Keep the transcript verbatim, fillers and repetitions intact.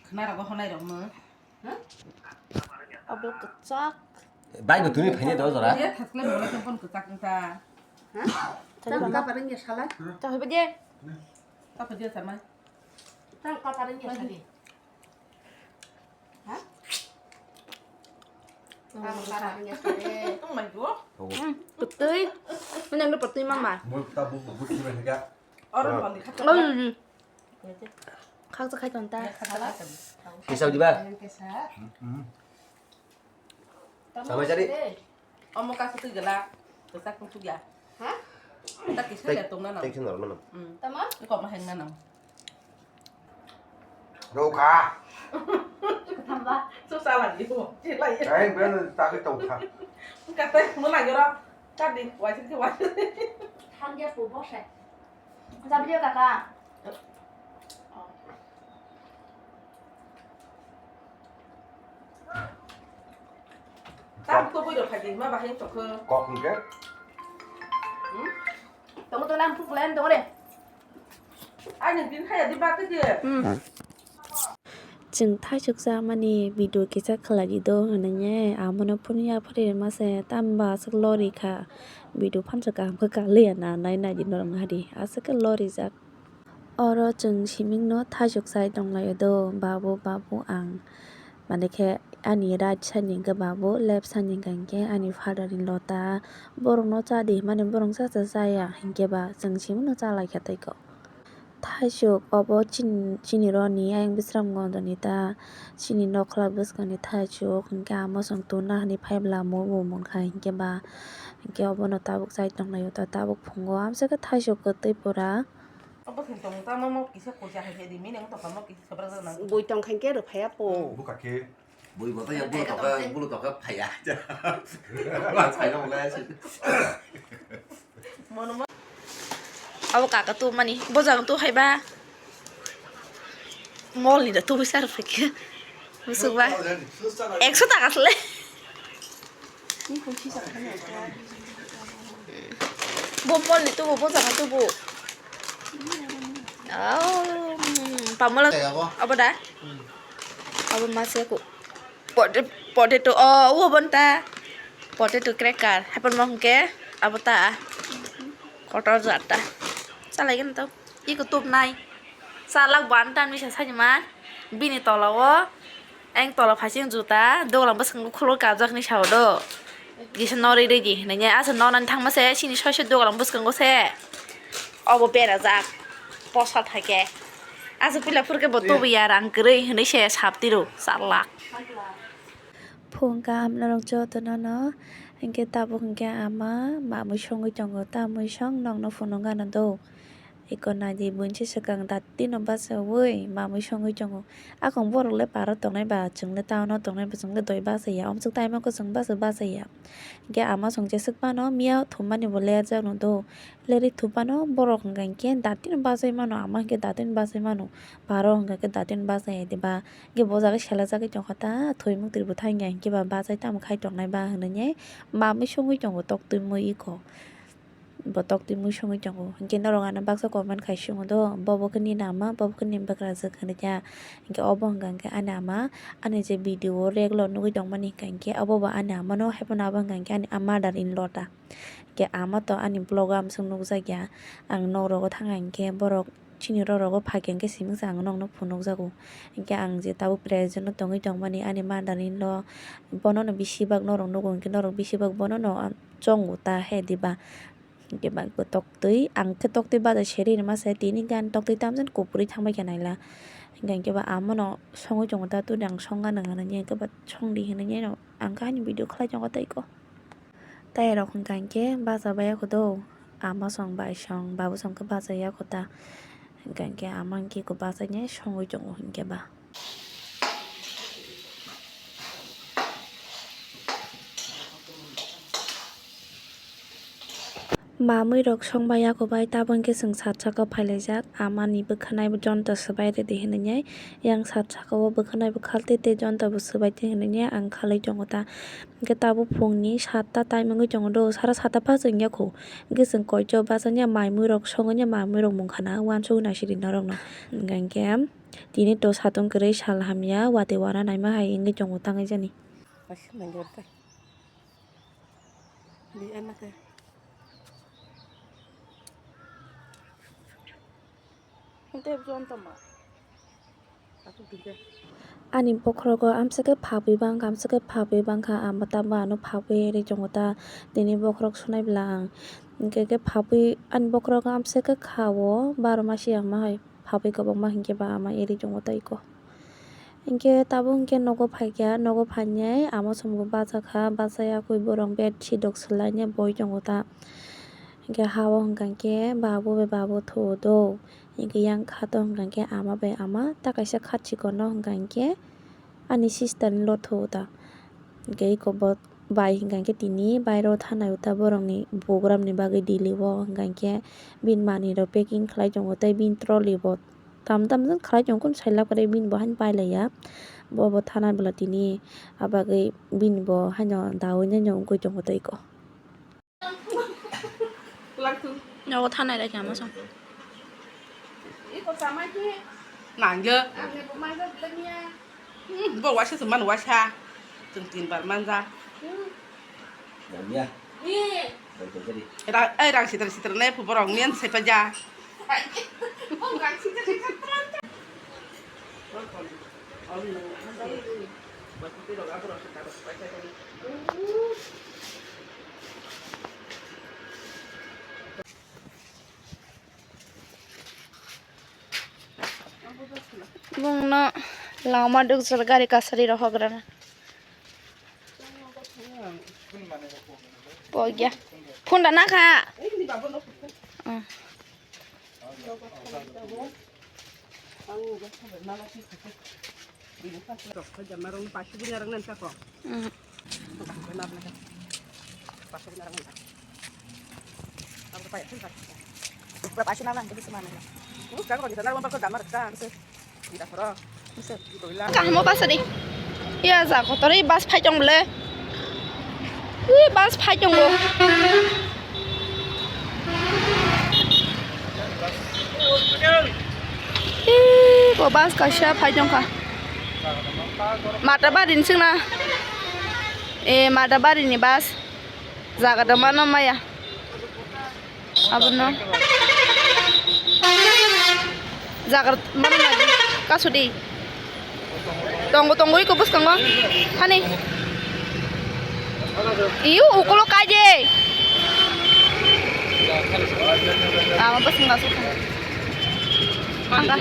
Khna rogo honai rok mo. Abo kwchak. Bai bo tuni phai do jora. Ye thakle mo le kon kwchak ta. Tang ka parang ya sala. Ta hobe de. Ta hobe de sama. Tang ka parang ya sala. Ha? Tang ka parang ya sala. Oh my god. Putui. Mana nang putui mama. Mo ta bu bu ki ba ga. Oro bandi khat. Khaksa khai ton ta. Kisau diba? Sama jadi. Omo kasu tu gela. Kesak tu ya. Ha? Tak kisah ya tong na. Thank you, normal. Tama? Kok maheng na. Rokha. Tamba. So salah gitu. Cilai. Kain ben tak itu kha. Kata mulai jora. Tadi wajib ke wajib. Tang dia pu bose. Jabi dia kaka. Tam ko bui rok khai ma bahai tokho. Kok hingke? Tongo to lang puk len tongo re. Ani din khaya di ba te di. Chwng thaisukjakmani video kisa khlai di do hwnwi, amono phunukya phari rwma se tamo aswk lori kha, video phan se kaham khe kaliya na nai nai di norok nahadi aswk khe lorijak. Oro chwng simingno thaisuk chai tonglaio do, babu, babu ang. Mane khe ani right side ni hwnkhe babu, left side ni hwnkhe ani father in law ta. Borokno cha di hwnmani borok cha cha chaya, hinkhe ba chwng simingno cha lai kha tei kok. Thaisuk obo chini, chini roni ayang Bisramganj ni ta, chini nokla bwskang ni thaisuk, hinkhe amo chwng tuna hinwi phai bwla mo bo munkha hinkhe ba, hinkhe obono tabuk chai tonglaio ta, tabuk phungo amswk khe thaisuk kwtwi pura. Obo thwng tong tamo mo kisa kucha hai khe di, mini wng tong kha mo kisa sabra jana. Bui tong kha khe rw phaiya po. Buka khe. Bui bo to ya bulu tong kha, bulu tong kha phaiya. Ma phai no le. Mono mo. Abo kaka tu mani, bojang tu hai ba. Mol ni da tu bisa rw phai khe. Musuk ba. Ekso taka sle. Bo mol ni tubu, bo jaga tubu. Oh, hmm, pamola. Tei abo? Abo da? Hmm. Abo masa ku. Pote-, potato, oh, wo bonta. Potato cracker. Hapan mo hingke, abo ta. Kotor jata. Salai gini to. Iko tup nai. Salak ban tan misa sajima. Bini tola o. Eng tola phasing juta. Dogolang bwskango khuluk kabjak ni sao do. Gisa norwi rwdi hinwi asa nornani thangma se sini soise dogolang bwskango se. Obo berajak. Posa thake. Asa pila phurke bo tubuya rang kwrwi hinwi se sap tiro salak. Phung kaham norok jotono no. Hinkhe tabuk hinkhe ama mamwi songwi tongo. Tamwi song nokno phunukgana do. Eko naidi buinse swkang datino bachaui mamwi songwi tongo. Akung borok le paro tongnai ba, chwng le town o tongnai ba, chwng le doi bachaya. Omswk time o kwchwng basa bachaya. Hinkhe ama chwng jeswk phano miya thummani bo lerjak no do. Lerwi thuphano borok hwnka hinkhe datino bachai mano, ama hinkhe datino bachai mano. Paro hwnka khe datino bachaya diba. Hinkhe bo jaga selajagwi tongkha ta, thwi muktwi bo thangya hinkhe ba bachai tamo khai tongnai ba hwnwi mamwi songwi tongo toktwi mui eko. Bo toktwi mui songwi tongo. Hinkhe norok ano baksa comment khai swngo do, bo bo khe nini ama, bo bo khe nini bwkrajwk hinwi kha. Hinkhe obo hwnka hinkhe ani ama, ani je video o regular nugwi tongmani hwnka hinkhe obo bo ani ama no, haiphano abo hwnka hinkhe ani mother in law ta. Hinkhe ama to ani vlog o amswk nukjakya. Ang nok rogo thangkha hinkhe borok chini rorogo phakhe hinkhe simingsa ang nokno phunukjago. Hinkhe ang je tabuk present o tongwi tongmani ani mother in law, bonono bisi bak norok nugo hinkhe norok bisi bak bonono chongo ta he diba. Hinkhe ba bo toktwi, ang khe toktwi bajai seri hinwi masa tini gan toktwi tamjani kupuri thangbai khe naila. Hinkhe ba amono songwi tongo ta tuni ang songna nang hinwi hinkhe ba songdi hinwi ang khe ani video khlai tongo tei ko. Tei rok hwnka hinkhe bacha baiya kho do, ama song bai song babu song khe bachaiya kho ta. Hwnka hinkhe ama hinkhe ko bachainai songwi tongo hinkhe ba. Mamwi rok songba yakobai tabuk hinkhe chwng sat saka phailaijak, amani bwkhanai bo jonta swbai rwdi hinwi yang sat saka o bwkhanai bo khalti tei jonta bo swbai twi hinwi ang khalwi tongo ta. Hinkhe tabuk phungni satta time wngwi tongo do, sara satta bachai wngya kho. Hinkhe chwng koicho bachani ya mai mui rok songwi ya mai mui rok mungkhana uansugwi naisidi norokno. Hinkhe Tini to satung kwrwi sal hamya, watwi wana naima hai wngwi tongo tangwi jani. Ani bokhorogo amswkhe phagwi bangkha, amswkhe phagwi bangkha, ama tamo ano phagwi ri tongo ta. Tini bokhorok sunai bwla ang. Hinkhe khe phagwi ani bokhorogo amswkhe kha o baro masi ama hai. Phagwi kwbangma hinkhe ba ama eri tongo tei ko. Hinkhe tabuk hinkhe nogo phaikha, nogo phainai ama chwngbo bachakha, bachaya kwi borok bed sidok swlainai boi tongo ta. Hinkhe ha o hwnka hinkhe babu bai babu thuo do, hinkhe yang kha to hwnka hinkhe ama bai ama ta kaisa kha chikon no hwnka hinkhe ani sister ni lo thuo ta. Hinkhe eko bo bai hwnka hinkhe tini bairo thanai o ta borokni bugram ni bagwi Delhi o hwnka hinkhe bini manwi rok packing khlai tongo tei bini trolley bo tam tam jani khlai tongo, kunu sai lab kwrwi bini bo haino pai laiya. Bo bo thana bwla tini, abagwi bini bo haino daui nai no wngwi tongo tei ko. Nogo thanai lai kha masa. Nangyo. Hmm, bo waisa se man waisa. Chwng tin bar manja. Ra-, ai, rang sitra sitra nai phu borok nian sai pa ja. Bongno lama dukjal gari kasari rok hogra na. Pogya. Phone da na kha. Kahmo basa di. Iya, ja kotor i bus phai tong bole. Ui, bus phai tongo. Ih, bo bus kaisa phai tongkha. Matabari ni singna. Eh, Matabari ni bus. Jaga da mano maya. Abono. Jaga mano maya. Kasudi. Tongo, tongo, iko bwskango. Hani. Iyo, ukulo kaje. Ama bwskango asuk. Angka.